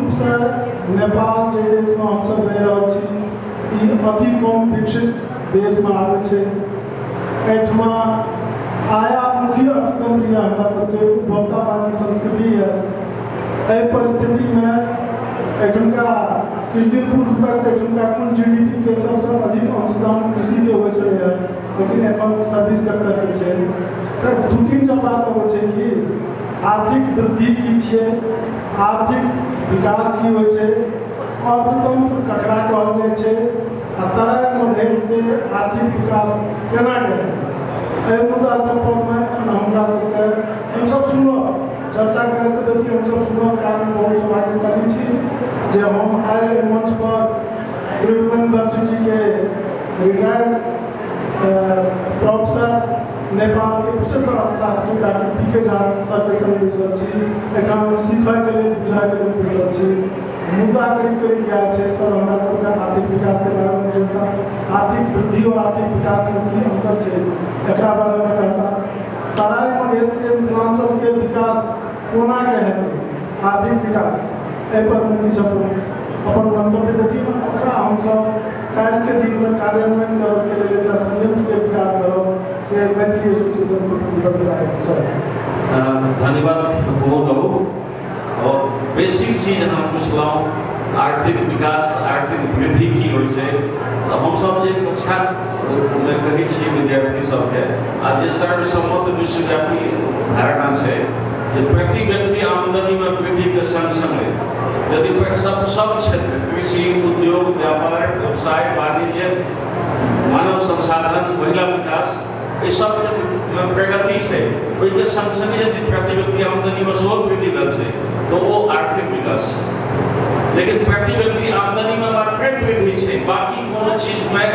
रूपसँ नेपाल जाहि देशमे हमसभ रहि रहल छी, ई अति कम विकसित देशमे आबै छै। एहिठमा आयातमुखी अर्थतंत्र यऽ, हमरा सबके उपभोक्तावादी संस्कृति यऽ। एहि परिस्थितिमे एहिठुमका किछु दिन पूर्व तक तऽ एहिठुमका कुल जीडीपीके सबसँ अधिक अंशदान कृषिके होइ छलैए, लेकिन एखन सर्विस सेक्टरके छै। तऽ दू तीन टा बात अबै छै कि आर्थिक वृद्धि की छियै, आर्थिक विकास की होइ छै, अर्थतंत्र ककरा कहल जाइ छै आ तराई मधेशके आर्थिक विकास केना हेतै। एहि मुद्दा सब परमे एखन हमरा सबके हमसब सुनब, चर्चा करैसँ बेसी हमसब सुनब, कारण बहुत सौभाग्यशाली छी जे हम आइ एहि मंच पर त्रिभुवन यूनिवर्सिटीके रिटायर्ड प्रोफेसर, नेपालके प्रसिद्ध अर्थशास्त्री डॉक्टर पी के झा सरके संग बैसल छी। एहिठाम हम सीखयके लेल, बुझयके लेल बैसल छी। मुद्दा करीब करीब इएह छै। सर हमरा सबके आर्थिक विकासके बारेमे बुझेता, आर्थिक वृद्धि और आर्थिक विकासमे की अन्तर छै एकरा बारेमे कहता, तराई मधेशके मिथिलाञ्चलके विकास कोनाके हेतै आर्थिक विकास, एहिपर हम किछु अपन मंतव्य देथिन। ओकरा हमसब काल्हिके दिनमे कार्यान्वयन करऽके लेल एकटा संयंत्रके विकास करब, से मैथिली एसोसिएशनके प्रतिबद्धता अछि सर। धन्यवाद कुमोद बाबू। और बेसिक चीज हम पुछलहुँ, आर्थिक विकास, आर्थिक वृद्धि की होइ छै। तऽ हमसब जे कक्षामे कहै छियै विद्यार्थी सबके आ जे सर्वसम्मत विश्वव्यापी धारणा छै जे प्रति व्यक्ति आमदनीमे वृद्धिके संग संगे यदि सब सब क्षेत्र, कृषि, उद्योग, व्यापार, व्यवसाय, वाणिज्य, मानव संसाधन, महिला विकास, एहि सबमे प्रगति छै, ओहिके संग संगे यदि प्रति व्यक्ति आमदनीमे सेहो वृद्धि भेल छै तऽ ओ आर्थिक विकास छै। लेकिन प्रति व्यक्ति आमदनीमे मात्रे वृद्धि छै, बाकी कोनो चीजमे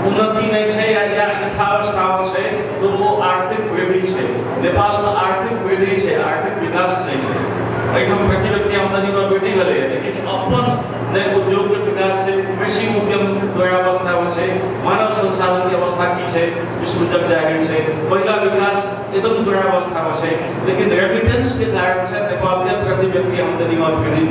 उन्नति नहि छै या यथावस्थामे छै, तऽ ओ आर्थिक वृद्धि छै। नेपालमे आर्थिक वृद्धि छै, आर्थिक विकास नहि छै। एहिठाम प्रति व्यक्ति आमदनीमे वृद्धि भेलैए, लेकिन अपन नहि उद्योगके विकास छै, कृषि उद्यम दुरावस्थामे छै, मानव संसाधनके अवस्था की छै विश्व जग जाहिर छै, महिला विकास एकदम दुरावस्थामे छै। लेकिन रेमिटेंसके कारणसँ नेपालके प्रति व्यक्ति आमदनीमे वृद्धि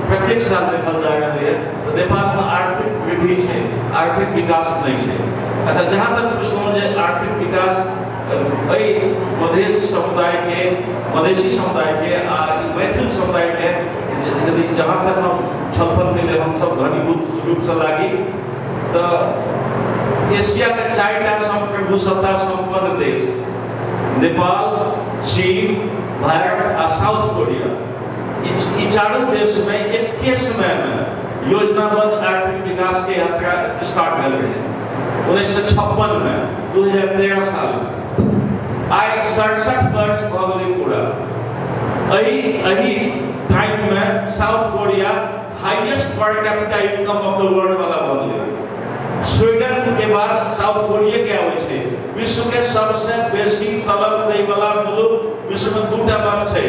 प्रत्येक साल देखल जा रहलैए। तऽ नेपालमे आर्थिक वृद्धि छै, आर्थिक विकास नहि छै। अच्छा, जहाँ तक पुछलहुँ जे आर्थिक विकास एहि मधेश समुदायके, मधेशी समुदायके आ मैथिल समुदायके, यदि जहाँ तक हम छलफलके लेल हमसब घनीभूत रूपसँ लागी, तऽ एशियाके 4टा प्रभुसत्ता सम्पन्न देश नेपाल, चीन, भारत आ साउथ कोरिया, ई चारू देशमे एके समयमे योजनाबद्ध आर्थिक विकासके यात्रा स्टार्ट भेल रहै 1956मे, 2013 साल। आइ 67 वर्ष भऽ गेलै पूरा। एहि एहि टाइममे South Korea highest per capita income of the world वाला भऽ गेलै। स्वीडन के बाद साउथ कोरिया के आबै छै। विश्व के सबसे बेसी तलब दै वाला मुल्क विश्व में दूटा बात छै,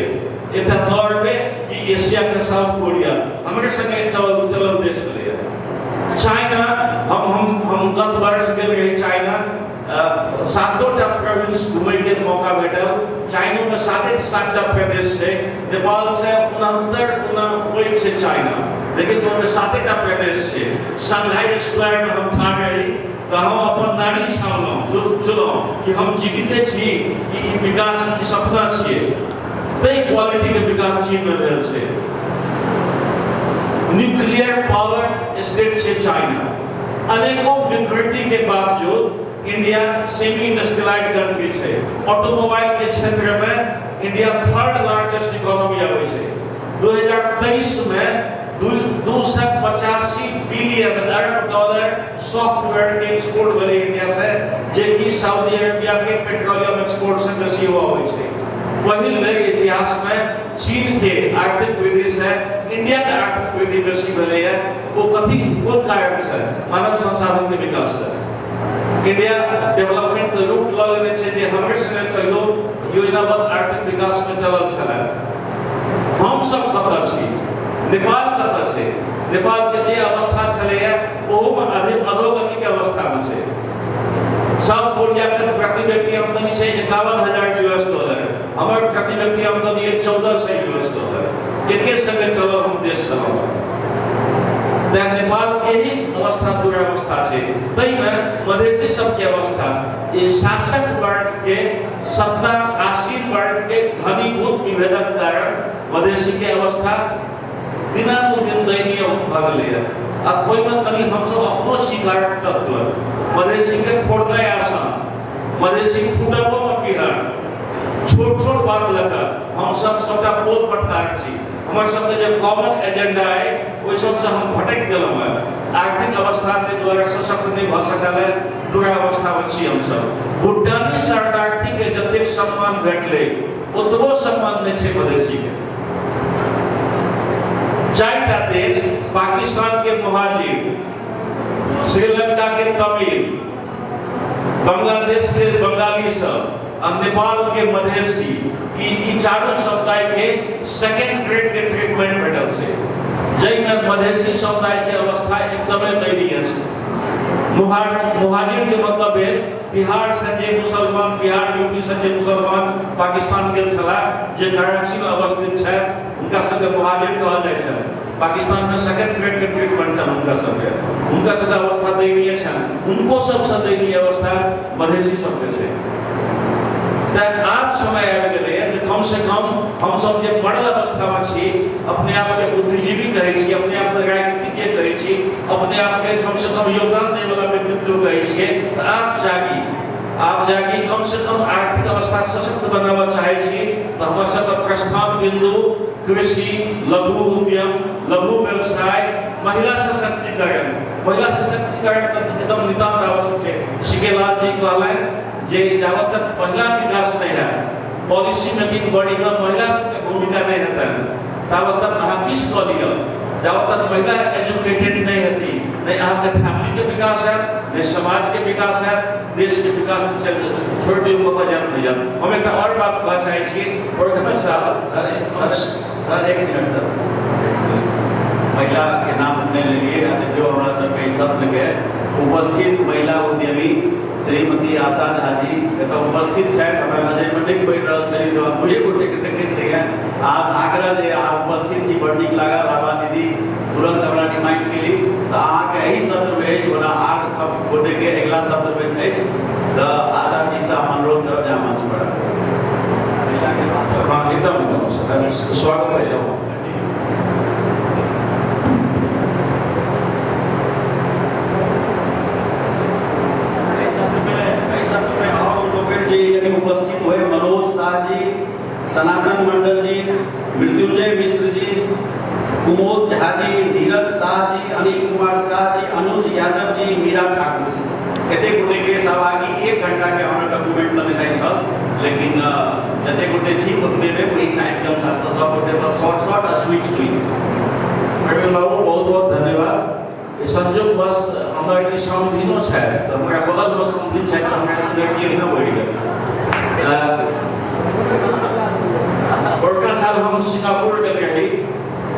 एकटा नॉर्वे कि एशिया के साउथ कोरिया। हमरे संगे चलल चलल देश छलैए चाइना। हम हम हम गत वर्ष गेल रही चाइना, सातोटा प्रोविंस घुमैके मौका भेटल। चाइनोमे साते सातटा प्रदेश छै। नेपाल से 69 गुना पैघ छै चाइना, लेकिन ओहिमे सातेटा प्रदेश छै। शंघाई स्क्वायरमे हम ठाढ़ रही तऽ हम अपन नाड़ी छामलहुँ, चुलहुँ कि हम जीविते छी कि ई विकास ई सपना छियै। ताहि क्वालिटीके विकास चीनमे भेल छै। न्यूक्लियर पावर स्टेट छै चाइना। अनेकों विकृति के बावजूद इंडिया सेमी इंडस्ट्रियलाइज्ड कंट्री छै। ऑटोमोबाइल के क्षेत्र में इंडिया थर्ड लार्जेस्ट इकोनॉमी आबै छै। 2023 में 285 बिलियन अरब डॉलर सॉफ्टवेयर के एक्सपोर्ट भेलै इंडिया से, जे कि सऊदी अरेबिया के पेट्रोलियम एक्सपोर्ट से बेसी हुआ होइ छै। पहिल बेर इतिहास में चीन के आर्थिक वृद्धि से इंडिया के आर्थिक वृद्धि बेसी भेलैए। ओ कथी, कोन कारण से? मानव संसाधन के विकास से। इंडिया डेवलपमेंट रूट लऽ लेने छै, जे हमरे संगे कहियो योजनाबद्ध आर्थिक विकास में चलल छलै। हम सब कतऽ छी? नेपाल कतऽ छै? नेपालके जे अवस्था छलैए ओहोमे अधिक अधोगतिके अवस्थामे छै। साउथ कोरियाके प्रति व्यक्ति आमदनी छै 51,000 यूएस डॉलर, हमर प्रति व्यक्ति आमदनी है 1400 यूएस डॉलर। एके संगे चलब हम देश चलब। तेँ नेपालके ही अवस्था दुरावस्था छै, ताहिमे मधेसी सबके अवस्था ई शासक वर्गके सत्ता आसीन वर्गके घनीभूत विभेदक कारण मधेसीके अवस्था दिनानुदिन दयनीय भऽ गेलैए। आ ओहिमे कनि हमसब अपनो छी कारक तत्व। मधेसीके फोड़नाइ आसान, मधेसी फूटबोमे बिहार छोट छोट बात लऽ कऽ हमसब सबटा पोल पर ठाढ़ छी। हमर सबके जे कॉमन एजेंडा अइ ओहि सबसँ हम भटकि गेलहुँ हेँ। आर्थिक अवस्थाके दुआरे सशक्त नहि भऽ सकल है, दुरावस्थामे छी हमसब। भूटानी शरणार्थीके जतेक सम्मान भेटलै ओतबो सम्मान नहि छै मधेसीके। चारिटा देश, पाकिस्तान के मुहाजिर, श्रीलंका के तमिल, बांग्लादेश के बंगाली सब आ नेपाल के मधेसी, ई चारू समुदाय के सेकेंड ग्रेड के ट्रीटमेंट भेटल छै, जाहिमे मधेसी समुदाय के अवस्था एकदमे दयनीय छै। मुहाजिर के मतलब भेल बिहार से जे मुसलमान, बिहार यूपी से जे मुसलमान पाकिस्तान गेल छलाह, जे कराची में अवस्थित छथि, हुनका सबके मुहाजिर कहल जाइ छनि। पाकिस्तान में सेकेंड ग्रेड के ट्रीटमेंट छनि हुनका सबके, हुनका सबके अवस्था दयनीय छनि, हुनको सबसँ दयनीय अवस्था मधेसी सबके छै। तैं आब समय आबि गेलैए जे कम से कम हमसब जे मरल अवस्थामे छी, अपने आपके बुद्धिजीवी कहै छी, अपने आपके राजनीतिज्ञ कहै छी, अपने आपके कम से कम योगदान दैवला व्यक्तित्व कहै छियै, तऽ आब जागी, आब जागी। कम से कम आर्थिक अवस्था सशक्त बनाबऽ चाहै छी तऽ हमर सबके प्रस्थान बिन्दु कृषि, लघु उद्यम, लघु व्यवसाय, महिला सशक्तिकरण। महिला सशक्तिकरण तऽ एकदम नितान्त आवश्यक छै। सिकेलाल जी कहलनि जे जाबत तक महिला विकास नहि हैत, पॉलिसी मेकिंग बॉडीमे महिला सबके भूमिका नहि हेतनि, ताबत तक अहाँ किछु कऽ लिअ, जाबत तक महिला एजुकेटेड नहि हेती, नहि अहाँके फैमिलीके विकास हैत, नहि समाजके विकास हैत, देशके विकास छोड़ि दियौ, कतऽ जायत नहि जायत। हम एकटा आओर बात कहऽ चाहै छी प्रोग्राम साहब। सर एक मिनट सर, महिला के नाम नहि लेलियै आ देखियौ हमरा सबके ई सत्रके उपस्थित महिला उद्यमी श्रीमती आशा झा जी एतऽ उपस्थित छथि। हमरा नजरिमे नहि पड़ि रहल छली तऽ हम दुए गोटेके देखैत रहियनि। अहाँसँ आग्रह जे अहाँ उपस्थित छी, बड़ नीक लागल। आभा दीदी तुरन्त हमरा रिमाइंड केली, तऽ अहाँके एहि सत्रमे अछि, ओना आर सब गोटेके अगिला सत्रमे अछि, तऽ आशा जीसँ हम अनुरोध करब जे अहाँ मंच पर आबू। हाँ, एकदम एकदम स्वागत है। जी यदि उपस्थित हुए मनोज शाह जी, सनातन मंडल जी, मृत्युंजय मिश्र जी, कुमोद झा जी, धीरज शाह जी, अनिल कुमार शाह जी, अनुज यादव जी, मीरा ठाकुर जी, एतेक गोटेके सहभागी। 1 घंटाके हमरा डॉक्यूमेंट बनेनाइ छल, लेकिन जतेक गोटे छी ओतबे में ओहि टाइम के अनुसार तऽ सब गोटे बस शॉर्ट शॉर्ट आ स्वीट स्वीट। प्रवीण बाबू बहुत बहुत धन्यवाद। ई संजोग बस हमर ई समधिनो छथि तऽ हमरा बगलमे समधिन छथि तऽ हमरा एनर्जी एहिना बढ़ि गेल। बड़का साल हम सिंगापुर गेल रही।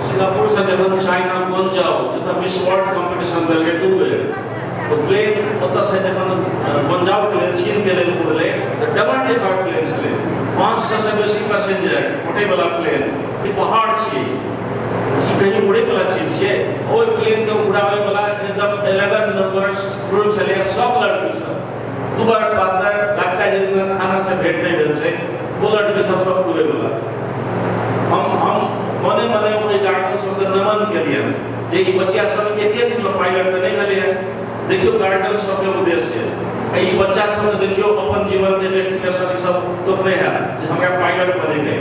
सिंगापुरसँ जखन चाइना जाउ, जतऽ मिस वर्ल्ड कॉम्पिटिशन भेल रहै 2 बेर, तऽ प्लेन ओतऽसँ जखन गुंजाओके लेल चीनके लेल उड़लै तऽ डबल डेकर प्लेन छलै, 500 बेसी पैसेंजर उठैवला प्लेन। ई पहाड़ छियै, ई कहीं उड़ैवला चीज छियै? ओहि प्लेनके उड़ाबैवला एकदम 11 नंबर क्रू छलै, सब लड़की सब दुबार पातर, लगता है जे खाना से भेंट नहि भेल छै, ओ लड़की सब सब उड़ैवला। हम मने मने ओहि गार्डन सबके नमन केलियनि जे ई बचिया सब एके दिनमे पायलट तऽ नहि भेलैए। देखियौ गार्डन सबके उद्देश्य, ई बच्चा सब देखियौ अपन जीवनके डेस्टिनेशन ई सब तोखने हैत जे हमरा पायलट बनेके।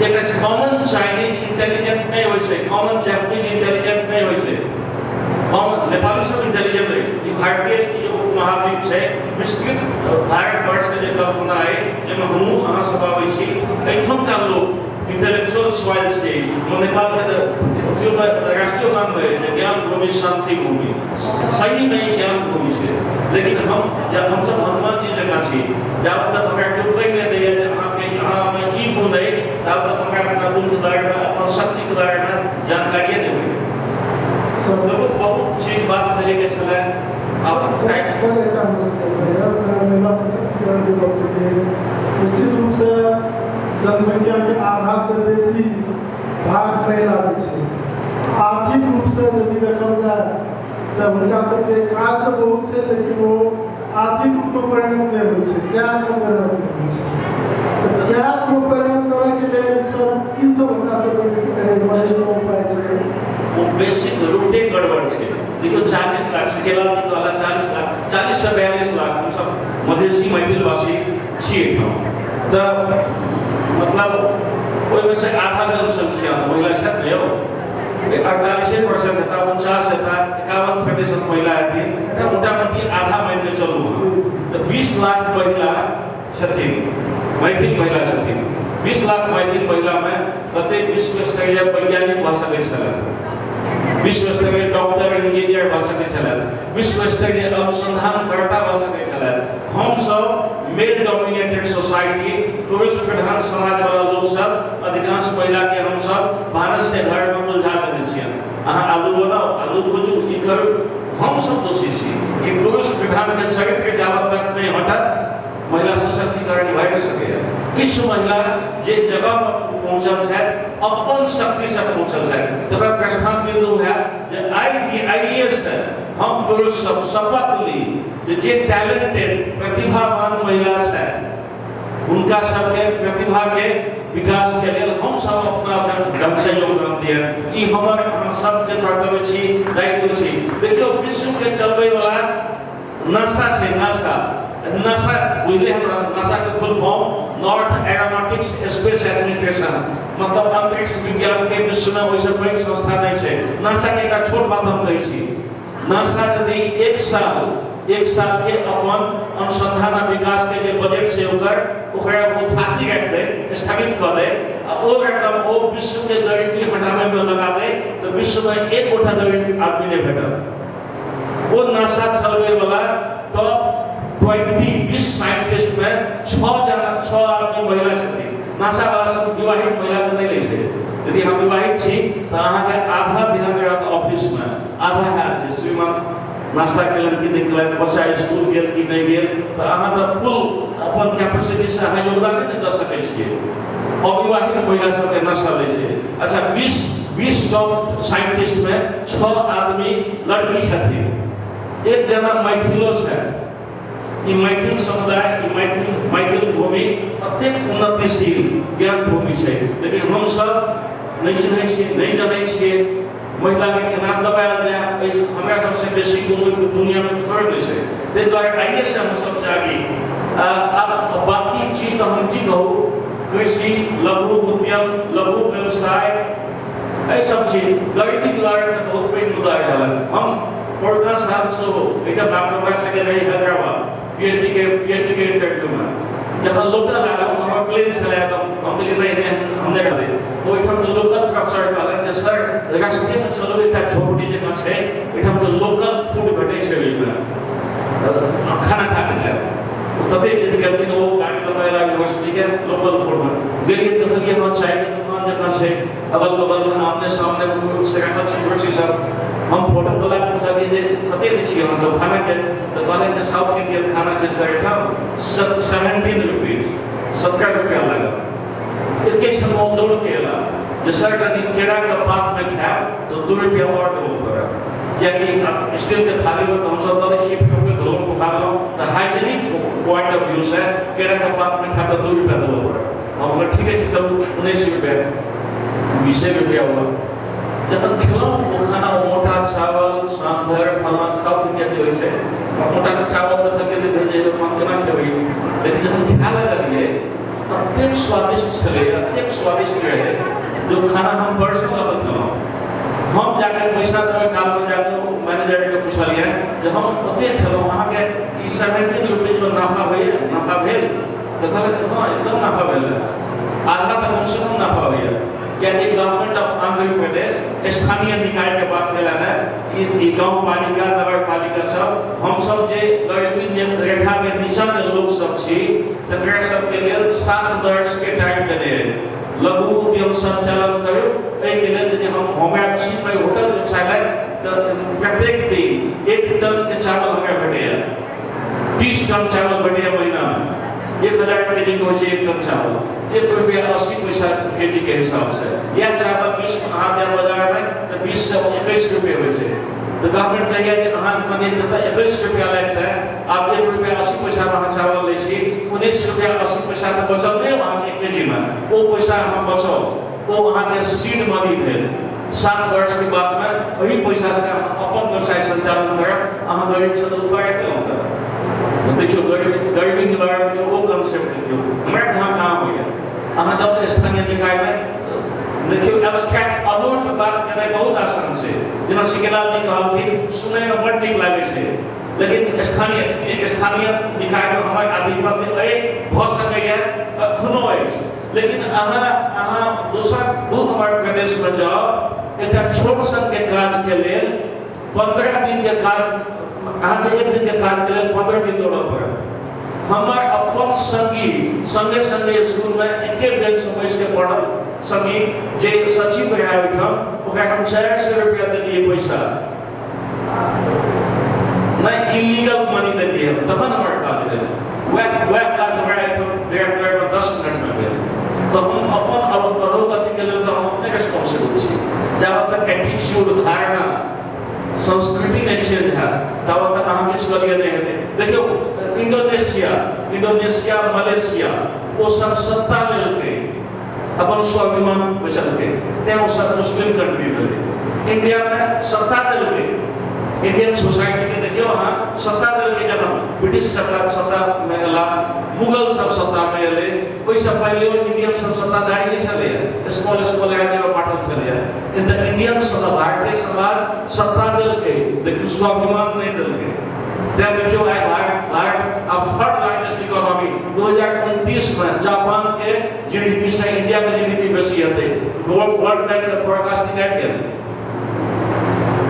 एकटा कॉमन चाइनीज इंटेलिजेंट नहि होइ छै, कॉमन जापानीज इंटेलिजेंट नहि होइ छै, कॉमन नेपाली सब इंटेलिजेंट रहै। ई भारतीय ई उपमहाद्वीप छै, विस्तृत भारतवर्षके जे कल्पना अइ जाहिमे हमहूँ अहाँ सब आबै छी, एहिठामका लोक इंटेलेक्चुअल सॉइल छै। नेपालके तऽ अथियोमे राष्ट्रीय नाम रहै जे ज्ञान भूमि शान्ति भूमि, सहीमे ई ज्ञान भूमि छै। लेकिन हम जब हमसब हनुमान जी जकाँ छी, जाबत तक हमरा केओ कहि नहि दैए जे अहाँके अहाँमे ई गुण अइ, ताबत तक हमरा अपना गुणके बारेमे अपन शक्तिके बारेमे जानकारिए नहि होइए। बहुत बहुत चीज बात कहैके छलै। आब सर एकटा महिला सशक्तिकरणके गप केलियै, निश्चित रूपसँ जनसंख्याके आधा से बेसी भाग महिला दै छै। आर्थिक रूपसँ यदि देखल जाय तऽ हुनका सबके काज तऽ बहुत छै, लेकिन ओ आर्थिक रूपमे परिणत नहि होइ छै, कैशमे परिणत नहि होइ छै। तऽ कैशमे परिणत करैके लेल सर की सब हुनका सबके मधेशमे उपाय छै? ओ बेसिक रूटे गड़बड़ छै। देखियौ, 40 लाख सिकेलाल जी कहला, 40 लाख, 40 से 42 लाख हमसब मधेसी मैथिलवासी छी एहिठाम। तऽ मतलब ओहिमे से आधा जनसंख्या महिला छथि ने यौ। 48% हेता, 49 हेता, 51% महिला हेथिन। तऽ मोटामोटी आधा मानि कऽ चलू अहाँ तऽ 20 लाख महिला छथिन, मैथिल महिला छथिन। 20 लाख मैथिल महिलामे कतेक विश्व स्तरीय वैज्ञानिक भऽ सकै छलनि, विश्व स्तरीय डॉक्टर इंजीनियर भऽ सकै छलनि, विश्व स्तरीय अनुसंधानकर्ता भऽ सकै छलनि? हमसब मेल डोमिनेटेड सोसाइटी, पुरुष प्रधान समाजवला लोकसब, अधिकांश महिलाके हमसब भानसके घरमे उलझा देने छियनि। अहाँ आलू बनाउ, आलू भुजू, ई करू। हमसब दोषी छी। ई पुरुष प्रधानके चरित्र जाबत तक नहि हटत, महिला सशक्तिकरण भए नहि सकैए। किछु महिला जे जगह पर पहुँचल छथि, अपन शक्तिसँ पहुँचल छथि। तकर प्रस्थान बिन्दु होयत जे आइ आइएसँ हम पुरुष सब शपथ ली जे जे टैलेंटेड प्रतिभावान महिला छथि, हुनका सबके प्रतिभाके विकासके लेल हम सब अपना ढंगसँ योगदान दिअ। ई हमर हम सबके कर्तव्य छी, दायित्व छी। देखियौ, विश्वके चलबैवला नासा छै, नासा। नासा बुझले हमरा? नासाके full form North Aeronautics Space Administration, मतलब अंतरिक्ष विज्ञान के विश्व में ओहिसँ पैघ संस्था नहि छै। नासा के एकटा छोट बात हम कहै छी। नासा यदि एक साल के अपन अनुसंधान आ विकास के जे बजट छै ओकर, ओकरा ओ थाती राखि दे, स्थगित कऽ दे आ ओ रकम ओ विश्व के गरीबी हटाबै में लगा दे, तऽ विश्व में एक गोटा गरीब आदमी नहि भेटत। ओ नासा चलबै वाला टॉप 20, 20 साइंटिस्ट में छह जना, छह आदमी महिला छथिन। नासा वाला सब विवाहित महिला के नहि लै छै। यदि हम विवाहित छी तऽ अहाँके आधा ध्यान रहत ऑफिसमे, आधा हैत जे श्रीमान नाश्ता केलनि कि नहि केलनि, बच्चा स्कूल गेल कि नहि गेल। तऽ अहाँ तऽ फुल अपन कैपेसिटीसँ अहाँ योगदान नहि दऽ सकै छियै। अविवाहित महिला सबके नासा लै छै। अच्छा, 20 20 टॉप साइंटिस्टमे छह आदमी लड़की छथिन, एक जना मैथिलो छथि। ई मैथिल समुदाय, ई मैथिल मैथिल भूमि अतेक उन्नतिशील ज्ञान भूमि छै, लेकिन हमसब नहि चिन्है छियै, नहि जनै छियै महिलाके केना दबायल जाय। एहि हमरा सबसँ बेसी कोनो दुनियामे थोड़े नहि छै। ताहि दुआरे आइएसँ हमसब जागी। आब बाँकी चीज तऽ हम की कहू, कृषि, लघु उद्यम, लघु व्यवसाय, एहि सब चीज, गरीबी दुआरे तऽ बहुत पैघ मुद्दा रहल। हम पोरका साल सेहो एकटा बाप सके रही हैदराबाद पीएचडी के इंटरव्यूमे। जखन लौटऽ लागल, हमर प्लेन छलै, तऽ हम कहलियै, नहि नहि, हम नहि रहबै। तऽ ओहिठामके लोकल प्रोफेसर कहलनि जे सर, रास्तेमे चलू, एकटा झोपड़ी जकाँ छै, ओहिठामके लोकल फूड भेटै छै, ओहिमे खाना खा कऽ जायब। ततेक जिद केलखिन, ओ गाड़ी लऽ कऽ यूनिवर्सिटीके लोकल फूडमे गेलियै। देखलियै, हँ, चायके दुकान जकाँ छै, अगल बगलमे आमने सामने से राखल छै कुर्सी सब। हम होटल वाला पुछलियै जे कते दै छियै अहाँ सब खानाके? तऽ कहलनि जे साउथ इंडियन खाना छै सर एहिठाम, 17 रुपीज, 17 रुपया लागत। एके क्षण ओ दौड़ के एला जे सर, यदि केराके पातमे खायब तऽ 2 रुपया आओर देबऽ पड़त, कियाकि स्टीलके थालीमे तऽ हमसब दऽ दै छियै, फेर ओकरे धोलहुँ पुकारलहुँ। तऽ हाइजेनिक पॉइंट ऑफ व्यू से केराके पातमे खायब तऽ 2 रुपया देबऽ पड़त। हम कहलियै, ठीके छै, चलू, 19 रुपया, 20 रुपया हुआ। जखन खेलहुँ ओ खाना, ओ मोटा चावल, सांभर, फलां, साउथ इंडियन जे होइ छै मोटा चावल, देखलियै जे भेल जे हम केना खेबै? लेकिन जखन खाय लगलियै, ततेक स्वादिष्ट छलै, एतेक स्वादिष्ट रहै जो खाना हम वर्षों लऽ कऽ खेलहुँ। हम जाके पैसा देबै कालमे जाके मैनेजरके पुछलियै जे हम ओतेक खेलहुँ, अहाँके ई 17 रुपीजमे नाफा होइए, नाफा भेल? तऽ कहलक, हँ, एकदम नाफा भेल है, आधा तऽ कमसँ कम नाफा होइए, कियाकि गवर्नमेंट ऑफ आंध्र प्रदेश स्थानीय निकायके बात केलनि है। ई गाँव पालिका, नगर पालिका सब, हमसब जे गरीबी रेखाके नीचाँके लोक सब छी, तकरा सबके लेल 7 वर्षके टाइम देने है, लघु उद्यम संचालन करू। एहिके लेल यदि हम हमरा छी होटल व्यवसाय, तऽ प्रत्येक दिन 1 टनके चावल हमरा भेटैए, 30 टन चावल भेटैए महीनामे। 1000 केजी के होइ छै 1 टन चावल, 1 रुपया 80 पैसा केजी के हिसाब से। इएह चावल 20 अहाँ जायब बाजारमे तऽ 20 से 21 रुपये होइ छै। तऽ गवर्नमेंट कहैया जे अहाँके मने जतऽ 21 रुपया लगतै, आब 1 रुपया 80 पैसामे अहाँ चावल लै छी, 19 रुपया 80 पैसा तऽ बचल नहि अहाँके 1 केजीमे, ओ पैसा अहाँ बचाउ, ओ अहाँके सीड मनी भेल। 7 वर्षके बादमे ओहि पैसासँ अहाँ अपन व्यवसाय सञ्चालन करब, अहाँ गरीबसँ तऽ ऊपर आबि गेलहुँ। तऽ देखियौ गरीबी निवारणके ओ कॉन्सेप्ट देखियौ हमरा कहाँ कहाँ होइए। अहाँ जाउ तऽ स्थानीय निकायमे देखियौ, एब्स्ट्रैक्ट अमूर्त बात केनाइ बहुत आसान छै, जेना सिकेलाल जी कहलखिन, सुनैमे बड्ड नीक लागै छै, लेकिन स्थानीय स्थानीय निकायमे हमर आधिपत्य अइ भऽ सकैए, एखनो अछि, लेकिन अहाँ अहाँ दोसर दू नम्बर प्रदेशमे जाउ, एकटा छोट सनके काजके लेल 15 दिनके काज, अहाँके एक दिनके काजके लेल 15 दिन दौड़ऽ पड़त। हमर अपन संगी संगे संगे स्कूलमे एके बेंचमे बैसिके पढ़ल संगी जे सचिव रहै ओहिठाम, ओकरा हम 400 रुपया देलियै पैसा, नहि इलीगल मनी देलियै हम, तखन हमर काज भेल। वएह वएह काज हमरा एहिठाम बेर 10 मिनटमे भेल। तऽ हम अपन अधोगतिके लेल तऽ हम अपने रेस्पॉन्सिबल छी। जाबत तक एटीट्यूड, धारणा, संस्कृति नहि चेंज हैत ताबत तक अहाँ किछु करिए नहि हेतै। देखियौ इंडोनेशिया इंडोनेशिया मलेशिया ओ सब सत्ता लेलकै, अपन स्वाभिमान बचलकै, तें ओ सब मुस्लिम कंट्री भेलै। इंडियामे सत्ता देलकै, इंडियन सोसाइटीके देखियौ अहाँ, सत्ता देलकै जखन ब्रिटिश सरकार सत्तामे एला, मुगल सब सत्तामे एलै, ओहिसँ पहिले इंडियन सब सत्ताधारी नहि छलैए, स्मॉल स्मॉल राज्यमे बाँटल छलैए। In the Indian Bharatiya Samaj सत्ता देलकै लेकिन स्वाभिमान नहि देलकै। तें देखियौ आइ भारत भारत आब थर्ड लार्जेस्ट इकोनॉमी, 2029 में जापान के जीडीपी से इंडिया के जीडीपी बेसी हेतै, वर्ल्ड बैंक के फोरकास्टिंग आबि गेल।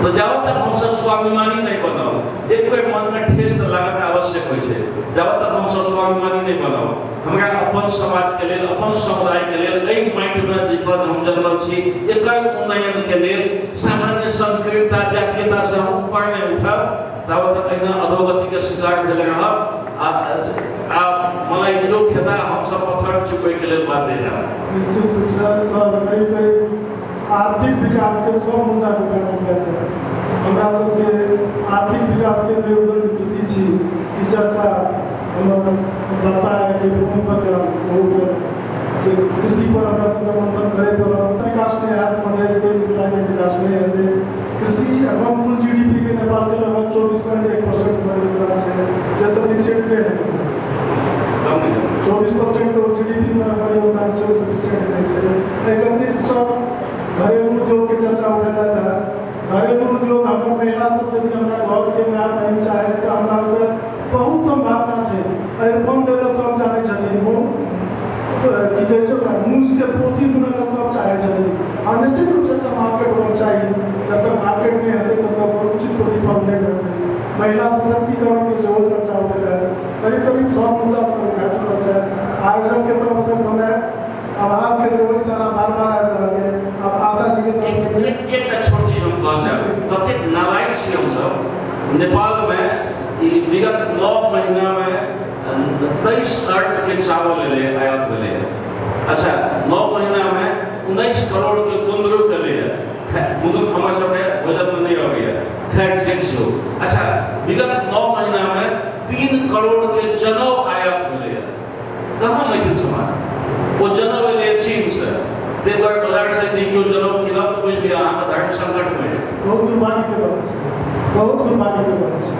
तो जाबत तक हमसब स्वाभिमानी नहि बनब, एक बेर मनमे ठेस तऽ लागत आवश्यक होइ छै, जाबत तक हमसब स्वाभिमानी नहि बनब, हमरा अपन समाजके लेल, अपन समुदायके लेल, एहि माटिमे जकर हम जन्मल छी एकर उन्नयनके लेल सामान्य संकीर्णता जातीयतासँ हम ऊपर नहि उठब, ताबत तक एहिना अधोगतिके शिकार भेल रहब आ मलाई जो खेता हमसब पत्थर चिपैके लेल बाध्य हैब। निश्चित रूपसँ सर करीब करीब आर्थिक विकासके सब मुद्दा उठा चुकल है। हमरा सबके आर्थिक विकासके मेरुदंड कृषि छी, ई चर्चा हमर लता के फोन पर बहुत जे कृषि पर हमरा सबके मंथन करे पड़त। विकास नहि हैत मधेशके, मिथिलाके विकास नहि हेतै। कृषि एखन कुल जीडीपी के नेपाल के लगभग 24.1% योगदान छै, जे सफिशिएंट नहि हेतै। 24% जीडीपी में हमर योगदान छै, ओ सफिशिएंट नहि छै। एकर अतिरिक्त सब घरेलू उद्योगके चर्चा उठेलथि है। घरेलू उद्योग हमर महिला सब यदि हमरा घरके माय बहिन चाहे तऽ हमरा ओतऽ बहुत सम्भावना छै। अरिपन दै लए सब जानै छथिन, की कहै छै ओकरा, मूसके पोथी बुनै लए सब चाहै छथिन, आ निश्चित रूपसँ एकटा मार्केट ओकर चाही। जब तक मार्केट नहि हेतै तब तक ओकर उचित प्रतिफल नहि भेटतै। महिला सशक्तिकरणके सेहो चर्चा उठेलै। करीब करीब सब मुद्दा सब उठा चुकल छै। आयोजकके तरफसँ समय अभावके सेहो इशारा बार बार आबि रहल यऽ। आब आशा जीके तरफ एकटा छोट चीज हम कहऽ चाहब, ततेक नालायक छी हमसब। नेपालमे ई विगत 9 महीनामे 23 अरबके चावल एलै, आयात भेलै। अच्छा, 9 महीनामे 19 करोड़के गुन्द्रुक एलैए। गुन्द्रुक हमर सबके भोजनमे नहि अबैए, खैर ठीक छै। अच्छा, विगत 9 महीनामे 3 करोड़के जनउ आयात भेलैए। कहाँ मैथिल समाज? ओ जनउ एलै चीनसँ, ताहि दुआरे बाजारसँ यदि केओ जनउ कीनब तऽ बुझि लिअ अहाँके धर्म संकटमे। बहुत दुर्भाग्यके बात छै, बहुत दुर्भाग्यके बात छै।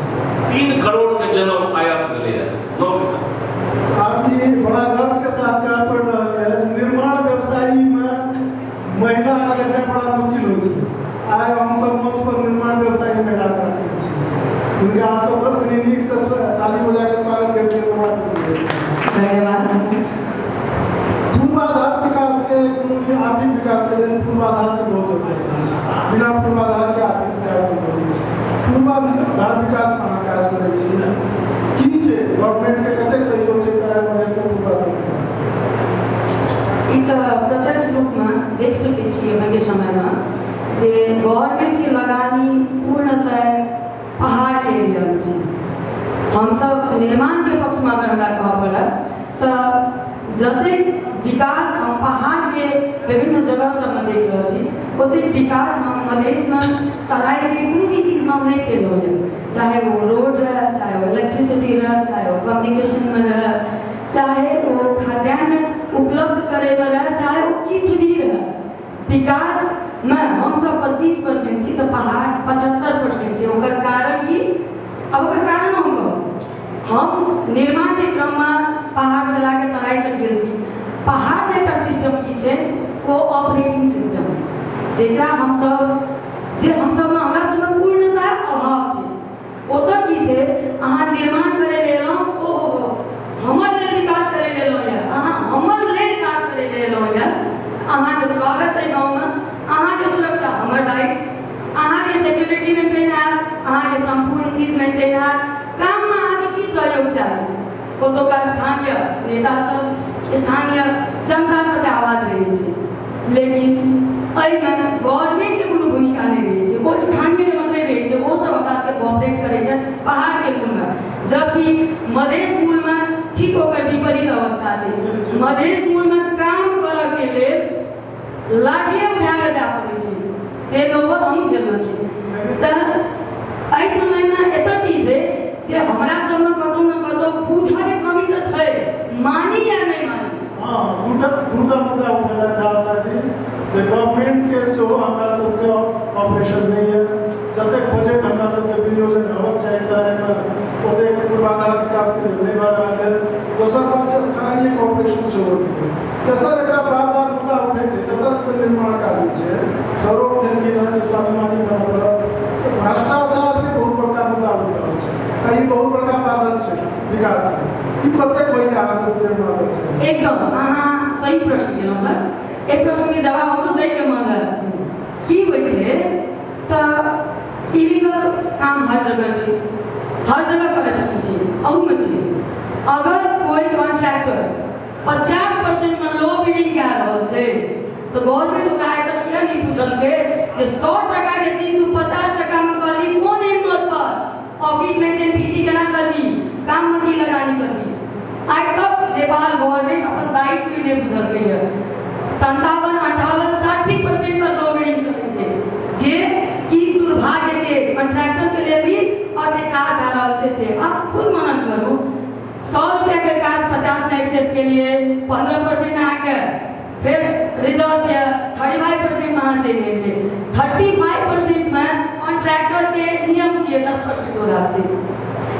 3 करोड़के जनउ आयात भेलैए 9 महीना। आब ई बड़ा गर्वके साथ कहऽ पड़ि रहल यऽ, निर्माण व्यवसायीमे महिलाके देखनाइ बड़ा मुश्किल होइ छै। आइ हमसब मंच पर निर्माण व्यवसायी महिलाके रखने छी, हुनका अहाँ सब कनि नीकसँ ताली बजाके स्वागत करके बड़ा खुशी भेल। धन्यवाद। पूर्वाधार विकासके, कोनो भी आर्थिक विकासके लेल पूर्वाधारके बहुत जरूरत होइ छै। बिना पूर्वाधारके आर्थिक विकास नहि होइ छै। पूर्वाधार विकासमे अहाँ काज करै छी, की छै गवर्नमेंटके कतेक सहयोग छै तराई मधेशके पूर्वाधार विकास? ई तऽ प्रत्यक्ष रूपमे देख सकै छी एखनके समयमे जे गवर्नमेंटके लगानी पूर्णतः पहाड़के एरियामे छै। हमसब निर्माणके पक्षमे अगर हमरा कहऽ पड़त तऽ जतेक विकास हम पहाड़के विभिन्न जगह सबमे देख रहल छी, ओतेक विकास हम मधेशमे तराईके कोनो भी चीजमे हम नहि केलहुँ यऽ। चाहे ओ रोड रहए, चाहे ओ इलेक्ट्रिसिटी रहए, चाहे ओ कम्युनिकेशनमे रहए, चाहे ओ खाद्यान्न उपलब्ध करैमे रहए, चाहे ओ किछु भी रहए, विकासमे हमसब 25% छी तऽ पहाड़ 75% छै। ओकर कारण की? आब ओकर कारण हम कहब। हम निर्माणके क्रममे पहाड़सँ लए कऽ तराई तक गेल छी। पहाड़मे एकटा सिस्टम की छै, को ऑपरेटिंग सिस्टम, जकरा हमसब जे हमसबमे हमरा सबमे पूर्णतः अभाव छै। ओतऽ की छै, अहाँ निर्माण करै लए एलहुँ, ओ हो हो हमर लेल विकास करै लए एलहुँ यऽ, अहाँ हमर लेल काज करै लए एलहुँ यऽ, अहाँके स्वागत अइ गाँवमे, अहाँके सुरक्षा हमर दायित्व, अहाँके सिक्योरिटी मेंटेन हैत, अहाँके सम्पूर्ण चीज मेंटेन हैत, काममे अहाँके की सहयोग चाही। ओतुका स्थानीय नेता सब, स्थानीय जनता सबके आवाज रहै छै, लेकिन एहिमे गवर्नमेंटके कोनो भूमिका नहि रहै छै, ओ स्थानीय मात्रे रहै छै, ओ सब हमरा सबके कोऑपरेट करै छै पहाड़के मूलमे, जबकि मधेश मूलमे ठीक ओकर विपरीत अवस्था छै। मधेश मूलमे काम करऽके लेल लाठिए उठा कऽ जाय पड़ै छै, से नौबत हमहूँ झेलने छी। तऽ एहि समयमे एतऽ की छै जे हमरा सबमे कतहु ने कतहु पूछऽके कमी तऽ छै, मानी या नहि मानी। हँ, दूटा दूटा मुद्दा उठेलथि आशा जी, जे गवर्नमेंटके सेहो हमरा सबके ऑपरेशन नहि यऽ, जतेक बजट हमरा सबके विनियोजन होबक चाही तराईमे ओतेक पूर्वाधार विकासके लेल नहि भऽ रहल यऽ। दोसर बात जे स्थानीय कॉपरेशन सेहो नहि यऽ। तेसर एकरा बार बार मुद्दा उठै छै, जतऽ जतऽ निर्माण कार्य होइ छै, सड़क देलखिन हँ जे स्वाभिमानी बनऽ पड़त, तऽ भ्रष्टाचारके बहुत बड़का मुद्दा उठि रहल छै आ ई बहुत बड़का बाधक छै विकासमे। ई कतेक होइए अहाँ सबके मानल छै? एकदम अहाँ सही प्रश्न केलहुँ सर। एहि प्रश्नके जवाब हमरो दैके मन रहए। की होइ छै तऽ इलीगल काम हर जगह छै, हर जगह करप्शन छै, अहूमे छै। अगर कोइ कॉन्ट्रैक्टर 50%मे लो बिडिंग कए रहल छै तऽ गवर्नमेंट ओकरा आइ तक किया नहि पुछलकै जे 100 टकाके चीज तू 50 टकामे करबी कोन हिम्मत पर, ऑफिस मेंटेन पीसी केना करबी, काममे की लगानी करबी? आइ तक नेपाल गवर्नमेंट अपन दायित्व ही नहि बुझलकै यऽ। 57, 58, 60% पर लो बिडिंग चलै छै, जे कि दुर्भाग्य छै कॉन्ट्रैक्टर के लेल भी और जे काज भए रहल छै से। आब खुद मनन करू, 100 रुपया के काज 50 में एक्सेप्ट केलिए, 15% अहाँके फेर रिजर्व यऽ, 35% में अहाँ चलि एलियै। 35% में कॉन्ट्रैक्टर के नियम छियै 10% ओ राखतै।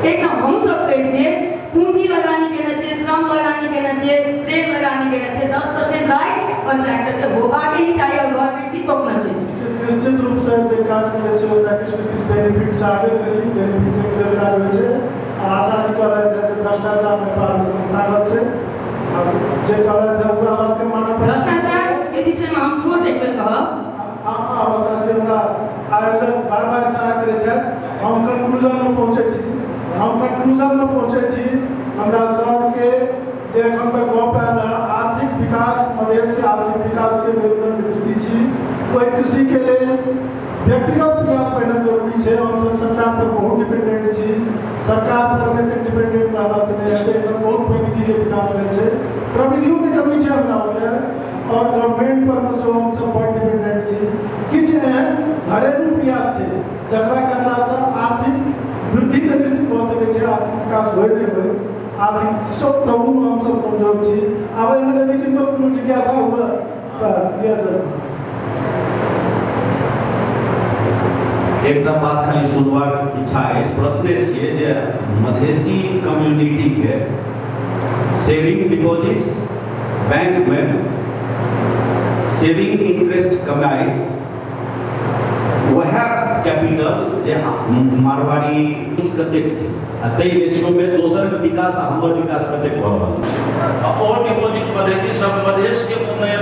एक हमहूँ सब कहै छियै पूंजी लगानी केने छियै, श्रम लगानी केने छियै, प्रेम लगानी केने छियै, 10% राइट कॉन्ट्रैक्टर के होबाके ही चाही और गवर्नमेंट भी तोकना छै। निश्चित रूपसँ जे काज करै छै ओकरा किछु ने किछु बेनिफिट चाहबे करी, बेनिफिटके लेल काज होइ छै। आशा जी कहलथि जे भ्रष्टाचार नेपालमे संस्थागत छै, आब जे कहलथि हँ ओकरा बातके मानऽ पड़त। भ्रष्टाचार के विषयमे हम छोट एक बेर कहब। आशा जी हमरा आयोजक बार बार इशारा करै छथि, हम कंक्लूजनमे पहुँचै छी, हम कंक्लूजनमे पहुँचै छी। हमरा सबके जे एखन तक गप आयल हँ, आर्थिक विकास, मधेशके आर्थिक विकासके मेरुदण्ड कृषि छी। ओहि कृषिके लेल व्यक्तिगत प्रयास पहिने जरूरी छै। हमसब सरकार पर बहुत डिपेंडेंट छी, सरकार पर एतेक डिपेंडेंट रहलासँ नहि हेतै। एखन बहुत प्रविधिके विकास भेल छै, प्रविधियोके कमी छै हमरा ओतऽ, और गवर्नमेंट पर सेहो हमसब बड़ डिपेंडेंट छी। किछु एहन घरेलू प्रयास छै जकरा करलासँ आर्थिक वृद्धि तऽ निश्चित भऽ सकै छै, आर्थिक विकास होइ नहि होइ, आर्थिक सब तहूमे हमसब कमजोर छी। आब एहिमे यदि किनको कोनो जिज्ञासा हुए तऽ दिअ जरूर। एकटा बात खाली सुनबाक इच्छा अछि, प्रश्ने छियै जे मधेसी कम्युनिटीके सेविंग डिपॉजिट्स बैंकमे सेविंग इंटरेस्ट कमाइ वएह कैपिटल जे मारवाड़ी कतेक छै आ ताहि रेशियोमे दोसरके विकास आ हमर विकास कतेक भऽ रहल छै। आ ओ डिपॉजिट मधेसी सब मधेशके उन्नयन